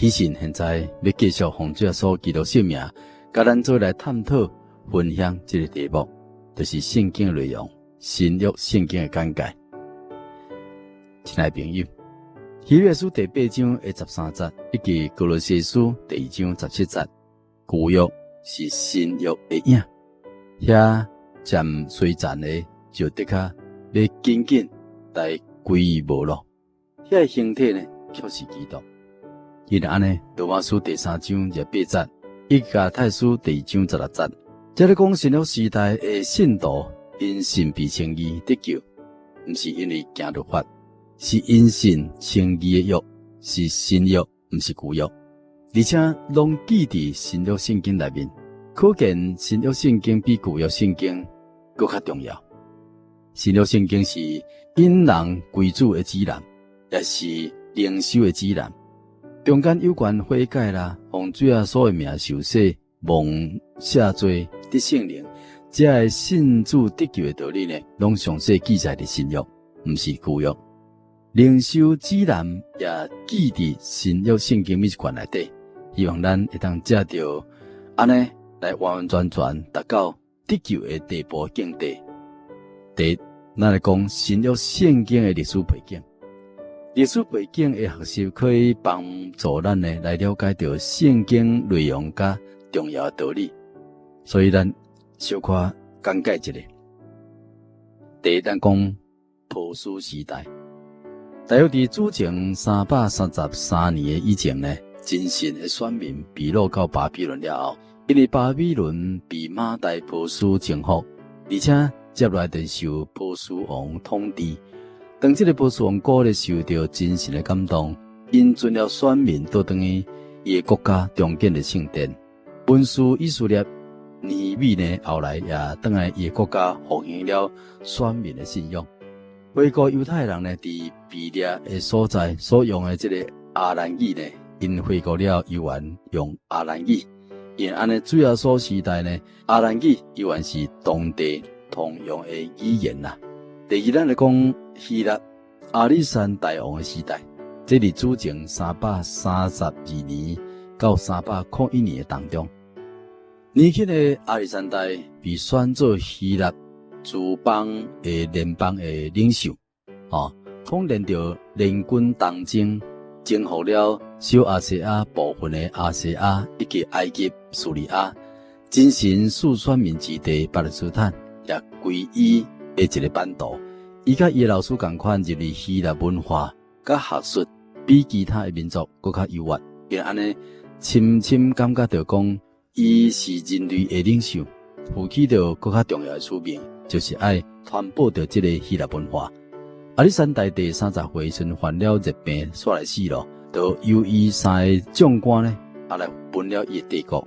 喜信現在欲繼續奉主耶穌基督聖名，佮咱做伙來探討分享這个題目，就是聖經內容，新約聖經的簡介。親愛朋友，希伯來書第八章的十三節，以及歌羅西書第二章十七節，舊約是新約的影，遐漸衰殘的就的確欲緊緊來歸於無咯。遐个形體呢，卻是基督。因為按呢，羅馬書第三章二十八節，以及加拉太書第二章十六節，這咧講新約時代的信徒因信被稱義得救，毋是因為行律法，是因信稱義的約，是新約，毋是舊約，而且攏記佇新約聖經內面，可見新約聖經比舊約聖經閣較重要。新約聖經是引人歸主的指南，也是靈修的指南。中間有關悔改啦，奉主耶穌的名受洗、蒙赦罪、得聖靈，這个信主得救的道理呢，攏詳細記載佇新約，毋是舊約。靈修指南也記佇新約聖經每一卷內底，希望咱會當藉著按呢來完完全全達到得救的地步境地。第一，咱來講新約聖經的歷史背景。歷史背景的學習可以幫助咱呢來了解著聖經內容佮重要的道理，所以咱小可講解一下。第一，咱講波斯時代，大約佇主前333年的以前呢，真神的選民被擄到巴比倫了後，因為巴比倫被瑪代波斯征服，而且接落來就受波斯王統治。當這个波斯王古列受著真神的感動，𪜶准了選民倒轉去伊的國家重建的聖殿。文士以斯帖尼希米呢，後來也轉來伊的國家復興了選民的信仰。回國猶太人呢，佇被掠的所在所用的這个亞蘭語呢，𪜶回國了猶原用亞蘭語。因按呢，主耶穌時代呢，亞蘭語猶原是當地通用的語言啦。第二，咱來講希臘亞歷山大王的時代，這佇主前332年到301年的當中，年輕的亞歷山大被選做希臘諸邦的聯邦的領袖，吼，統領著聯軍東征，征服了小亞細亞部分的亞細亞以及埃及、敘利亞，真神賜選民之地巴勒斯坦，也歸伊的一个版圖。伊佮伊的老師仝款，認為希臘文化佮學術比其他的民族閣較優越，因按呢深深感覺著講，伊是人類的領袖，負起著閣較重要的使命，就是愛傳播著這个希臘文化。亞歷山大佇30歲時陣患了熱病，煞來死咯，就由伊三个將官呢，啊來分了伊的帝國。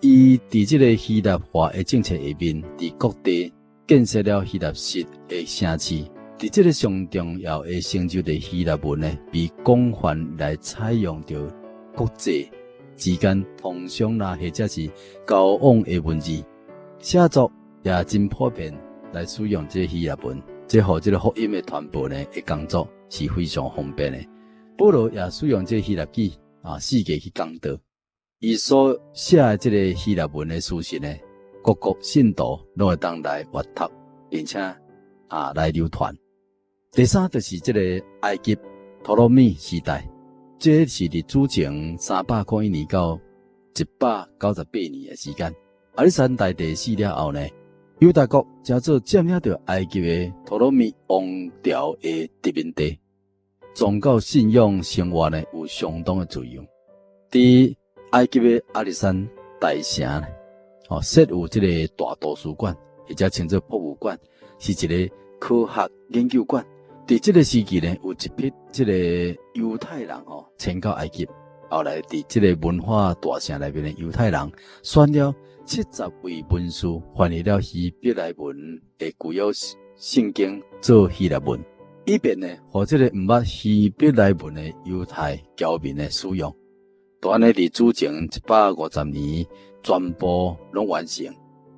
伊佇這个希臘化的政策下面，佇各地建設了希臘式的城市，佇這个上重要的成就，佇希臘文呢，被廣泛來採用著國際之間通商啦，或者是交往的文字，寫作也真普遍來使用這个希臘文，這予這个福音的傳播呢的工作是非常方便的。保羅也使用這个希臘語啊，四界去講道，伊所寫的這个希臘文的書信呢，各國信徒攏會當來閱讀，並且啊來流傳。第三就是這个埃及托勒密時代，這是佇主前301年到198年的時間。亞歷山大帝死了後呢，猶大國成做佔領著埃及的托勒密王朝的殖民地，宗教信仰生活呢有相當的自由。佇埃及的亞歷山大城呢，哦，設有這个大圖書館，或者稱做博物館，是一個科學研究館。佇這个時期呢，有一批這个猶太人吼遷到埃及，後來佇這个文化大城內面的猶太人選了70位文士，翻譯了希伯來文的舊約聖經做希臘文，以便呢，予這个毋捌希伯來文的猶太僑民的使用。就按呢，佇主前150年，全部攏完成。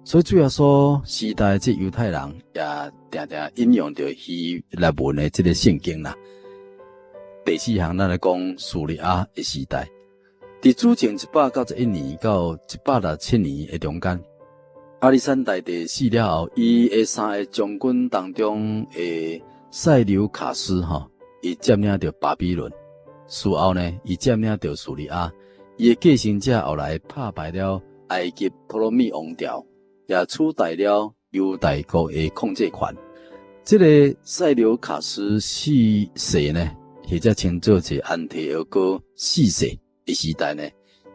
所以主耶穌時代，這猶太人也定定引用著希臘文的這个聖經啦。第四項，咱來講敘利亞的時代。佇主前191年到167年的中間，亞歷山大帝死了後，伊的三个將軍當中的塞琉卡斯吼，伊佔領著巴比倫。事後呢，伊佔領著敘利亞，伊的繼承者後來拍敗了埃及托勒密王朝，也取代了猶大國的控制權。這個塞琉卡斯四世呢，或者稱做是安提奧哥四世的時代呢，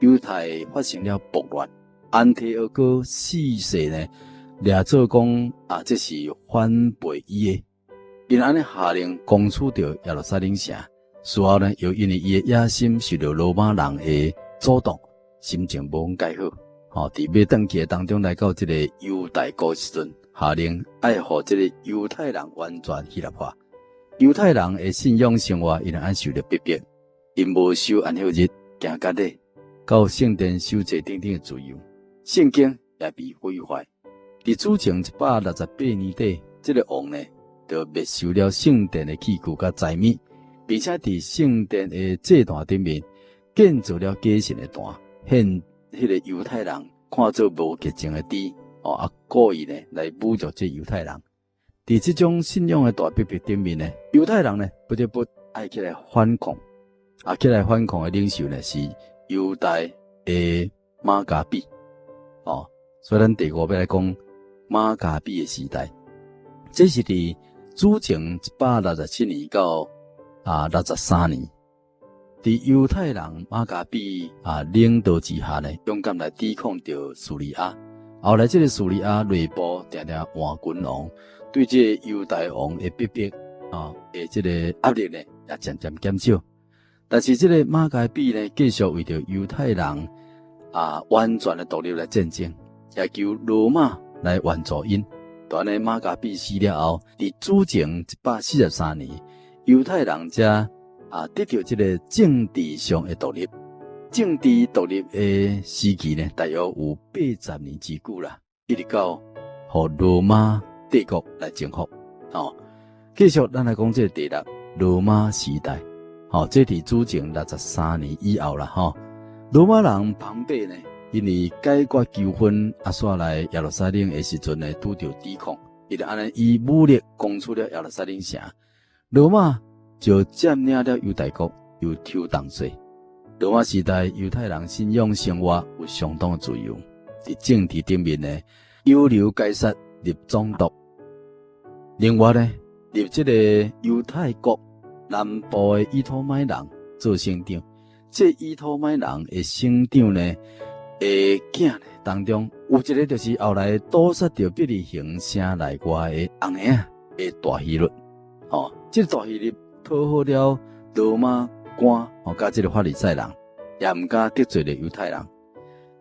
猶太發生了暴亂。安提奧哥四世呢，掠做講啊，這是反背伊的，𪜶按呢下令攻取著耶路撒冷城。事後呢，又因為伊的野心受著羅馬人的阻擋，心情無蓋好。吼，佇欲轉去的當中來到這个猶大國時陣，下令愛予這个猶太人完全希臘化。猶太人的信仰生活𪜶按受著逼迫，𪜶無守安息日、行割禮、到聖殿守祭等等的自由，聖經也被毀壞。佇主前168年底，這个王呢，就沒收了聖殿的器具佮財物，並且佇聖殿的祭壇頂面建造了假神的壇，獻彼个猶太人看做無潔淨的豬，哦啊，故意呢來侮辱這猶太人。佇這種信仰的大逼迫頂面呢，猶太人呢不得不愛起來反抗，啊，起來反抗的領袖呢是猶大的馬加比，哦，所以咱第五欲來講馬加比的時代，這是佇主前167年到63年，佇猶太人馬加比啊領導之下呢，勇敢來抵抗著敘利亞。後來這个敘利亞內部定定換君王，對這个猶大王的逼迫啊，的這个壓力呢，也漸漸減少。但是這个馬加比呢，繼續為著猶太人啊完全的獨立來戰爭，也求羅馬來援助𪜶。按呢馬加比死了後，佇主前143年，猶太人才啊得著這个政治上的獨立。政治獨立的時期呢，大約有80年之久啦，一直到予羅馬帝國來征服。哦，繼續咱來講這个第六羅馬時代。吼，這佇主前63年以後啦，吼，羅馬人龐貝呢，因為解決糾紛，啊，煞來耶路撒冷的時陣呢，拄著抵抗，伊就按呢以武力攻取了耶路撒冷城，羅馬就佔領了猶大國，又抽重稅。羅馬時代猶太人信仰生活有相當的自由，佇政治頂面呢，猶流該撒立總督，另外呢，立這个猶太國南部的以土買人做省長，這以土買人的省長呢，的囝呢當中有一个就是後來屠殺著伯利恆城內外的紅嬰仔的大希律，哦，這个大希律討好了羅馬官，哦，佮這个法利賽人，也毋敢得罪著猶太人，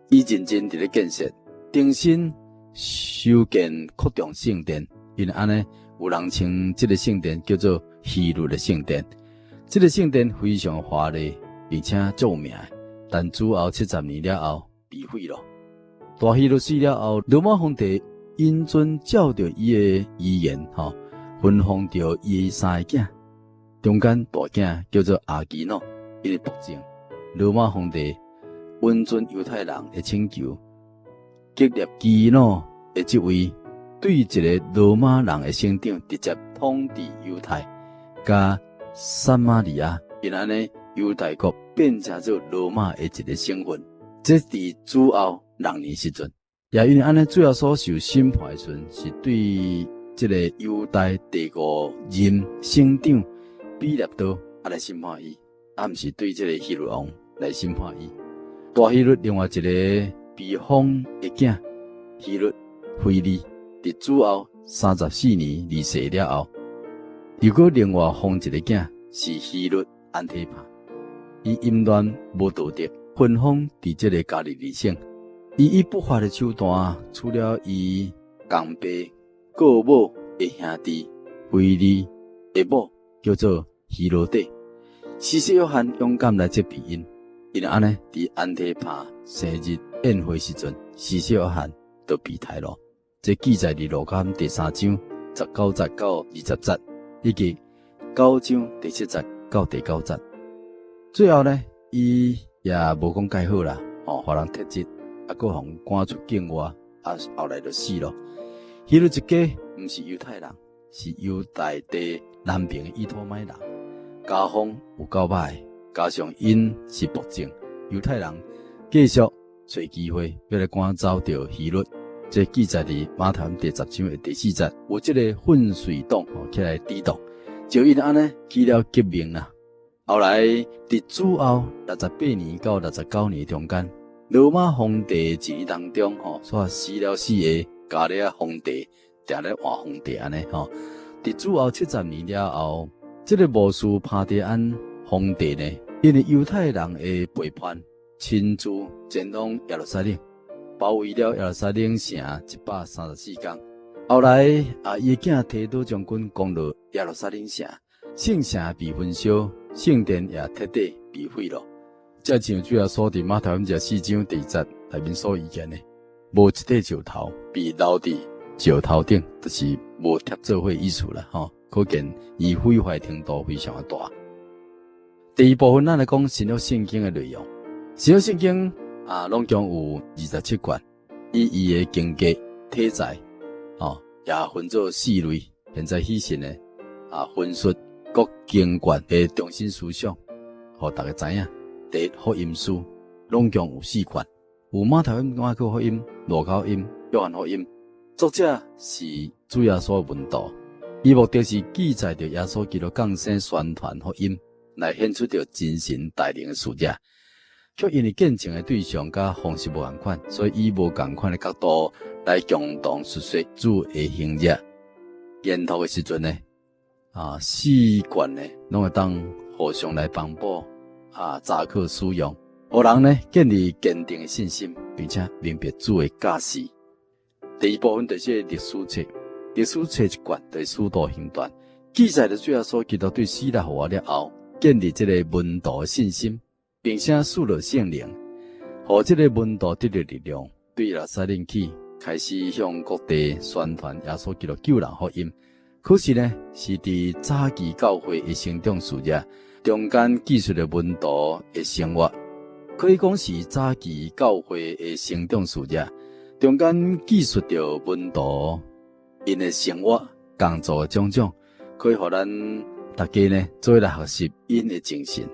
伊認真佇咧建設，重新修建擴張聖殿，因為按呢有人稱這个聖殿叫做希律的聖殿。這个聖殿非常華麗，並且著名，但主後70年了後被毀了。大希律死了後，羅馬皇帝允准照著伊的遺言，吼，分封著伊的三个囝，中間大囝叫做阿基諾，因為暴政。羅馬皇帝允准猶太人的請求，建立基諾的職位，對一个羅馬人的省長直接統治猶太佮撒瑪利亞，因按呢猶大國變成做羅馬的一个省份。這佇主後6年時陣，也因為按呢主耶穌受審判的時陣，是對這个猶大第五任省長彼拉多啊來審判伊，啊毋是對這个希律王來審判伊。大希律另外一个被封的囝希律腓利，佇主後34年離世了後，又閣另外封一个囝是希律安提帕，伊淫亂無道德，分封佇這个加利利省。伊以不法的手段，娶了伊共爸顧母的兄弟腓利的某，叫做希羅底。施洗約翰勇敢來責備𪜶，因為按呢，佇安提帕生日宴會時陣，施洗約翰就被刣咯。這記載佇路加第三章19節到20節，以及九章第七節到第九節。最後呢，伊也無講蓋好啦，哦，予人撤職，啊，閣予人趕出境外，啊，後來就死咯。希律一家毋是猶太人，是猶大地南邊的以土買人，家風有夠歹，加上𪜶是暴政，猶太人繼續揣機會欲來趕走著希律。這記載佇馬太福音第10章的第四節，有這個奮遂黨吼起來抵擋，就因按呢起了革命啦。後來佇主後68年到69年中間，羅馬皇帝一年當中吼，煞死了四个加勒皇帝，定咧換皇帝按呢吼。佇主後70年了後，這个慕斯帕提安皇帝呢，因為猶太人的背叛，親自前往耶路撒冷，包圍了耶路撒冷城134工。後來啊，伊的囝提多將軍攻入耶路撒冷城，聖城被焚燒，聖殿也徹底被毀了。這像主耶穌佇馬太福音24章第二節內面所預言的，無一塊石頭被留佇石頭頂，就是無疊做伙意思啦。吼，可見伊毀壞程度非常的大。第二部分，咱來講新約聖經的內容。新約聖經啊，攏總有27卷，以伊的經節體裁，吼，也分做四類。現在喜信呢，啊，分述各經卷的中心思想，予大家知影。第一，福音書攏總有四卷，有馬太福音、馬可福音、路加福音、約翰福音。作者是主耶穌的門徒，伊目的是記載著耶穌基督降生、宣傳福音，來顯出著真神大能的事跡。卻因為見證的對象佮方式無仝款，所以以無仝款的角度來共同述說主的行跡。研讀的時陣呢，啊，四卷呢，攏會當互相來幫補，啊，查考使用，予人呢建立堅定的信心，並且明白主的教示。第二部分就是歷史冊，歷史冊一卷就是使徒行傳，記載著主耶穌基督對死裡復活了後，建立這個門徒的信心，並且賜落聖靈，予這個門徒得著力量，對耶路撒冷去，開始向各地宣傳耶穌基督救人福音。可是呢，是佇早期教會的成長事業中間記述的門徒的生活，可以講是早期教會的成長事業中間記述著門徒𪜶的生活工作的種種，可以予咱大家呢做伙來學習𪜶的精神。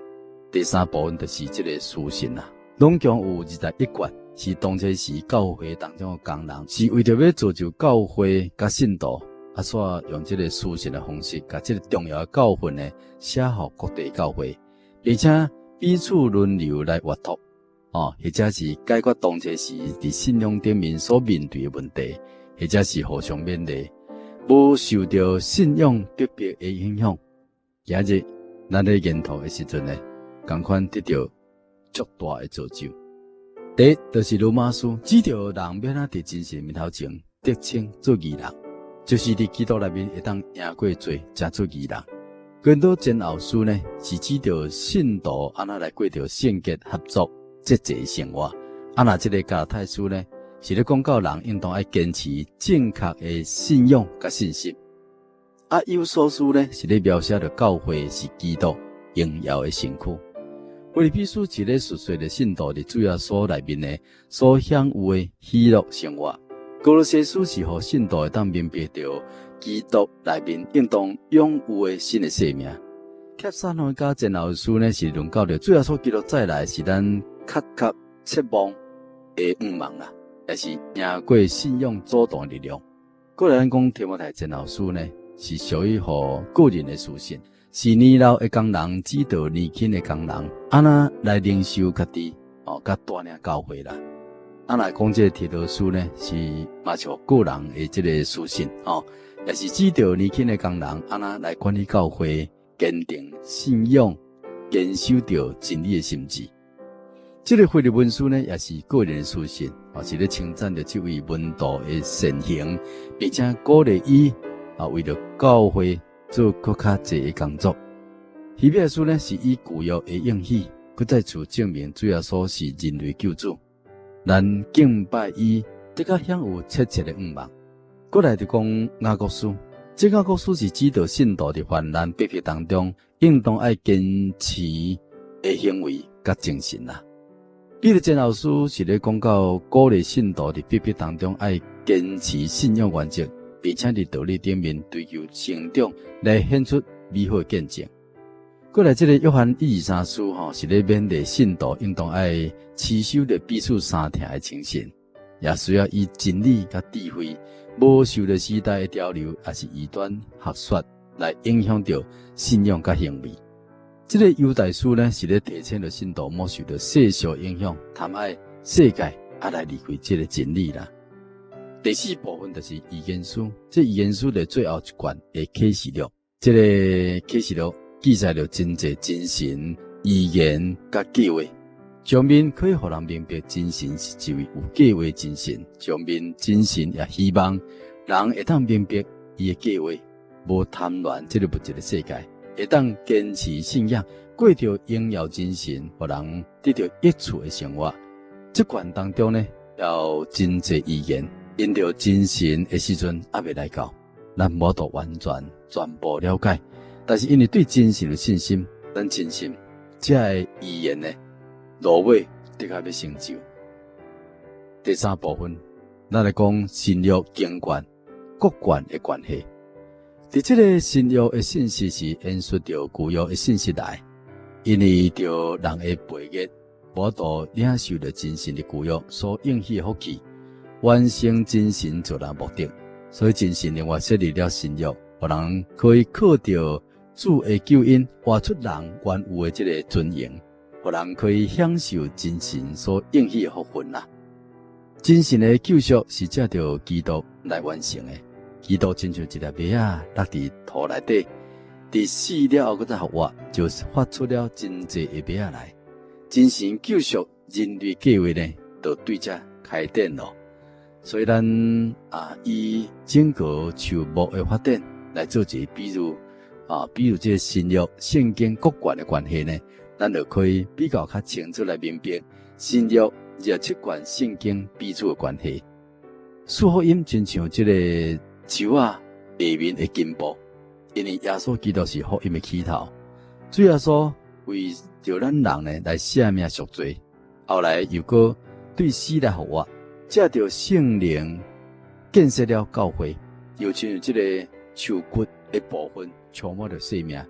第三部分就是這个書信啦，攏總有21卷，是當初時教會當中的工人，是為著欲造就教會佮信徒，啊，煞用這个書信的方式，共這个重要的教訓呢寫予各地教會，並且彼此輪流來閱讀，哦，或者是解決當初時佇信仰頂面所面對的問題，或者是互相勉勵，無受著信仰逼迫的影響。今日咱咧研讀的時陣呢，仝款得著足大的造就。第一，就是羅馬書，指著人欲按怎佇真神面頭前得稱做義人，就是佇基督內面會當贏過罪，成做義人。哥林多前後書呢，是指著信徒按怎來過著聖潔、合作、節制生活。啊，若這个加拉太書呢，是咧講到人應當愛堅持正確的信仰佮信心。啊，以弗所書呢，是咧描寫著教會是基督榮耀的身軀。腓立比書是咧述說著信徒佇主耶穌內面呢所享有的喜樂生活。歌羅西書是予信徒會當明白著基督內面應當擁有的新的生命。帖撒羅尼迦前後書呢，是論到著主耶穌基督再來是咱確確切望的願望啦，也是贏過信仰阻擋的力量。過來咱講提摩太前後書呢，是屬於予個人的書信，是年老的工人指導年輕的工人，按怎來靈修家己哦，佮帶領教會啦。啊，若講這个提多書呢，是嘛是予個人的這个書信哦，也是指導年輕的工人按怎來管理教會，堅定信仰，堅守著真理的心志。這个腓利門書呢，也是個人的書信，哦，是咧稱讚著這位門徒的善行，並且鼓勵伊啊，為著教會做閣較濟的工作。希伯來書呢，是以舊約的應許，閣再次證明主耶穌是人類救主，咱敬拜伊，的確享有切切的願望。過來就講雅各書，這雅各書是指導信徒佇患難逼迫當中，應當愛堅持的行為佮精神啦。彼得前後書是咧講到鼓勵信徒佇逼迫當中愛堅持信仰原則，並且佇道理頂面追求成長，來顯出美好的見證。過來，這个約翰一二三書吼，是咧勉勵信徒應當愛持守著彼此相疼的精神，也需要以真理佮智慧，無受著時代的潮流，抑是異端學說來影響著信仰佮行為。這个猶大書呢，是咧提醒著信徒莫受著世俗影響，貪愛世界，啊來離開這个真理啦。第四部分就是預言書，這預言書的最後一卷的啟示錄，這个啟示錄記載著真濟真神預言佮計劃，上面可以予人明白真神是一位有計劃真神，上面真神也希望人會當明白伊的計劃，無貪戀這个物質的世界。會當堅持信仰，過著榮耀真神，予人得著益處的生活。這卷當中呢，有真濟預言，因著真神的時陣猶未來到，咱無法度完全全部了解。但是因為對真神有信心，咱深信這个預言呢，落尾的確欲成就。第三部分，咱來講新約經卷各卷的關係。佇這个新約的信息是延續著舊約的信息來，因為著人的背逆，無法度領受著真神的舊約所應許的福氣，完成真神造人目的，所以真神另外設立了新約，予人可以靠著主的救恩，活出人原有的這个尊榮，予人可以享受真神所應許的福分啦。真神的救贖是藉著基督來完成的。基督親像一粒麥仔落佇土內底，佇死了後閣再復活，就發出了真濟的麥仔來。真神救贖人類計劃呢，就對這開展囉。所以咱啊，以整個樹木的發展來做一個比喻啊，比如這个新約聖經各卷的關係呢，咱就可以比較較清楚來明白新約27卷聖經彼此的關係。四福音親像這个樹仔下面的根部，因為耶穌基督是福音的起頭，主耶穌為著咱人呢來捨命贖罪，後來又閣對死來復活，藉著聖靈建設了教會，又親像這个樹骨的部分充滿著生命，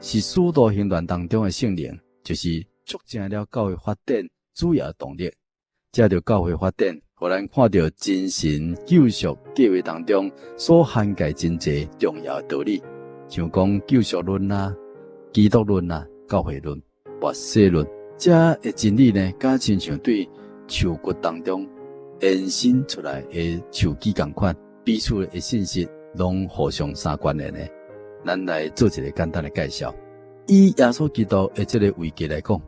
是使徒行傳當中的聖靈，就是促成了教會發展主要動力，藉著教會發展，予咱看著真神救贖計劃當中所涵蓋真濟重要的道理，像講救贖論啦、基督論啦、教會論、末世論，這个真理呢，敢親像對樹骨當中延伸出來的樹枝仝款，彼此的信息攏互相相關聯的。咱來做一个簡單的介紹。以耶穌基督的這个位格來講，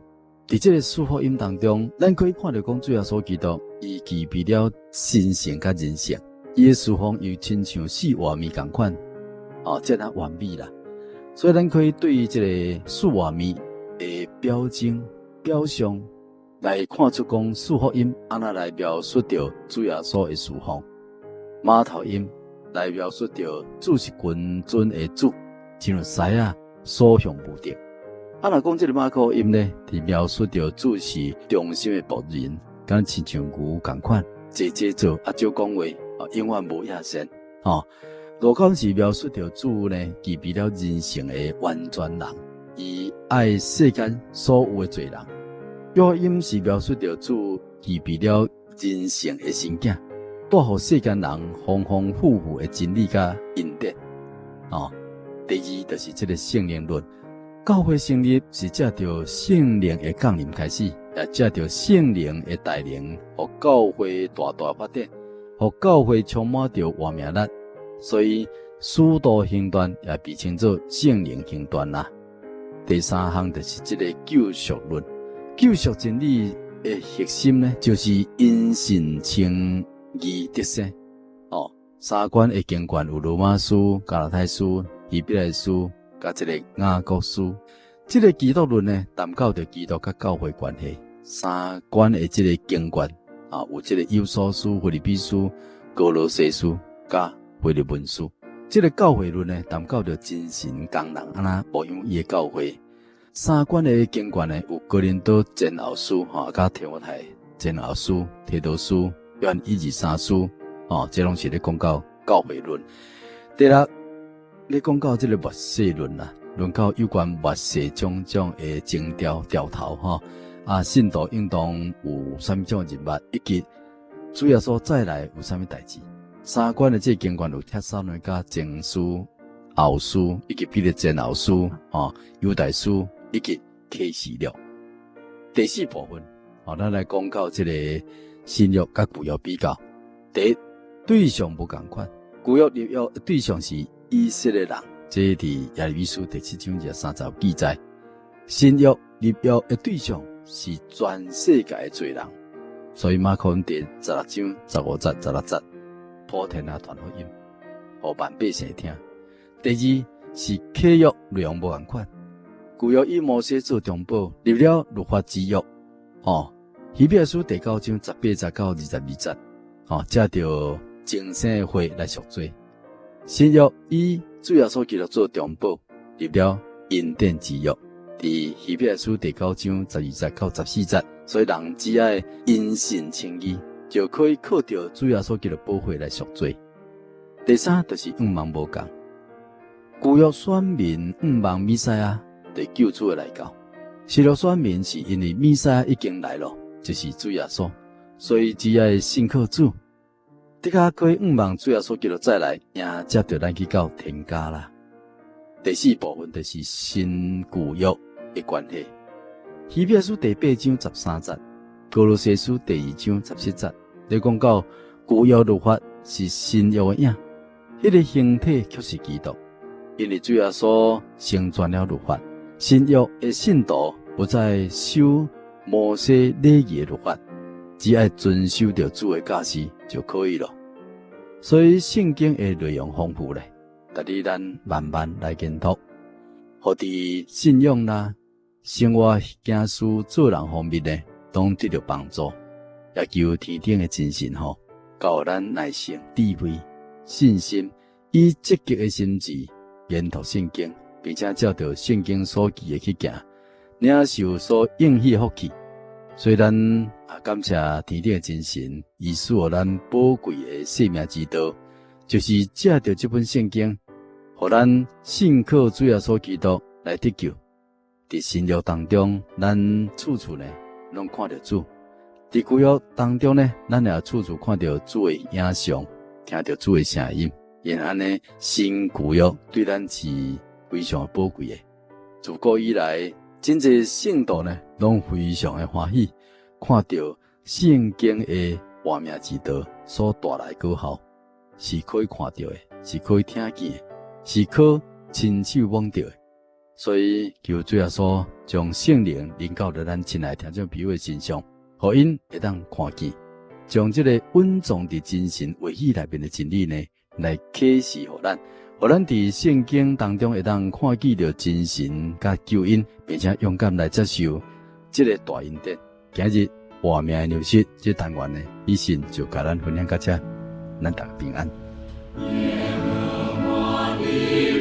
佇這个四福音當中，咱可以看著講主耶穌基督，伊具備了神性佮人性，伊的侍奉又親像四活物仝款，哦，這爾完美啦。所以咱可以對這个四活物的表徵表象來看出講四福音按怎來描述著主耶穌的侍奉。馬太音來描述著主是君尊的主，親像獅仔所向無敵。啊，若講這个馬可音呢，佇描述著主是忠心的僕人，敢親像牛仝款，濟濟做啊少講話，啊永遠無野心。吼，路加是描述著主呢，具備了人性的完全人，伊愛世間所有的罪人。約翰音是描述著主具備了人性的神囝，帶予世間人豐豐富富的真理佮恩典。哦，第二就是這个聖靈論。教會成立是藉著聖靈的降臨開始，也藉著聖靈的帶領，予教會大大發展，予教會充滿著活命力。所以使徒行傳也被稱做聖靈行傳啦。第三項就是這个救贖論，救贖真理的核心呢，就是因信稱義得生。哦，三卷的經卷有羅馬書、加拉太書、希伯來書。佮這个雅各書，這个基督論呢，談到著基督佮教會關係。三卷的這个經卷啊，有這个以弗所書、腓立比書、歌羅西書，佮腓利門書。這个教會論呢，談到著真神工人按怎牧養伊的教會。三卷的經卷呢，有哥林多前後書，吼，佮提摩太前後書、提多書、約翰一二三書，吼，這攏是咧講到教會論。第六，咧講到這個末世論啦，論到有關末世種種的徵兆兆頭，吼，啊，信徒應當有啥物種認捌，以及主耶穌再來有啥物代誌。三卷的這個經卷有帖撒羅尼迦前書、後書，以及彼得前後書，吼，猶大書以及啟示錄。第四部分，吼，咱來講到這個新約佮舊約比較。第一，對象無仝款，舊約立約對象是以色列人，這佇耶利米書第七章23節記載。新約立約的對象是全世界的罪人，所以馬可第16章15節、16節，普天下傳福音，予萬百姓聽。第二是契約內容無仝款，舊約以摩西做中保，立了律法之約，吼，希伯來書第九章18節到22節，吼，藉著重生的血來贖罪。新約以主耶穌基督做中保，立了恩典之約。佇希伯來書第九章12節到14節，所以人只愛因信稱義，就可以靠著主耶穌基督寶血來贖罪。第三就是向望無仝，舊約選民向望彌賽亞的救主的來到，新約選民是因為彌賽亞已經來了，就是主耶穌，所以只愛信靠主，的確可以向望主耶穌基督再來迎接著咱去到天家啦。第四部分就是新舊約的關係，希伯來書第八章13節，歌羅西書第二章17節，咧講到舊約律法是新約的影，彼個形體卻是基督，因為主耶穌成全了律法，新約的信徒不再守摩西禮儀的律法，只愛遵守著主的教示就可以了。所以聖經的內容豐富咧，值得咱慢慢來研讀，予佇信仰啦、生活、行事、做人方面呢，攏得著幫助。也求天頂的真神吼，教咱耐性、智慧、信心，以積極的心志研讀聖經，並且照著聖經所記的去行，領受所應許的福氣。所以咱啊，感謝天頂的真神，伊賜予咱寶貴的生命之道，就是藉著這本聖經，予咱信靠主耶穌基督來得救。佇新約當中，咱處處呢攏看著主；佇舊約當中呢，咱也處處看著主的影像，聽著主的聲音。因按呢，新舊約對咱是非常寶貴的。自古以來，真濟聖徒呢，攏非常的歡喜，看著聖經的活命之道所帶來果效，是可以看著的，是可以聽見的，是可親手摸著的。所以求主耶穌將聖靈臨到佇咱親愛聽眾朋友的身上，予𪜶會當看見，將這個隱藏佇真神話語內面的真理呢，來啟示予咱，予咱佇聖經當中會當看見著真神佮救恩，並且勇敢來接受這個大恩典。今日活命的糧食這單元呢，以信就共咱分享到這，咱大家平安。耶和華的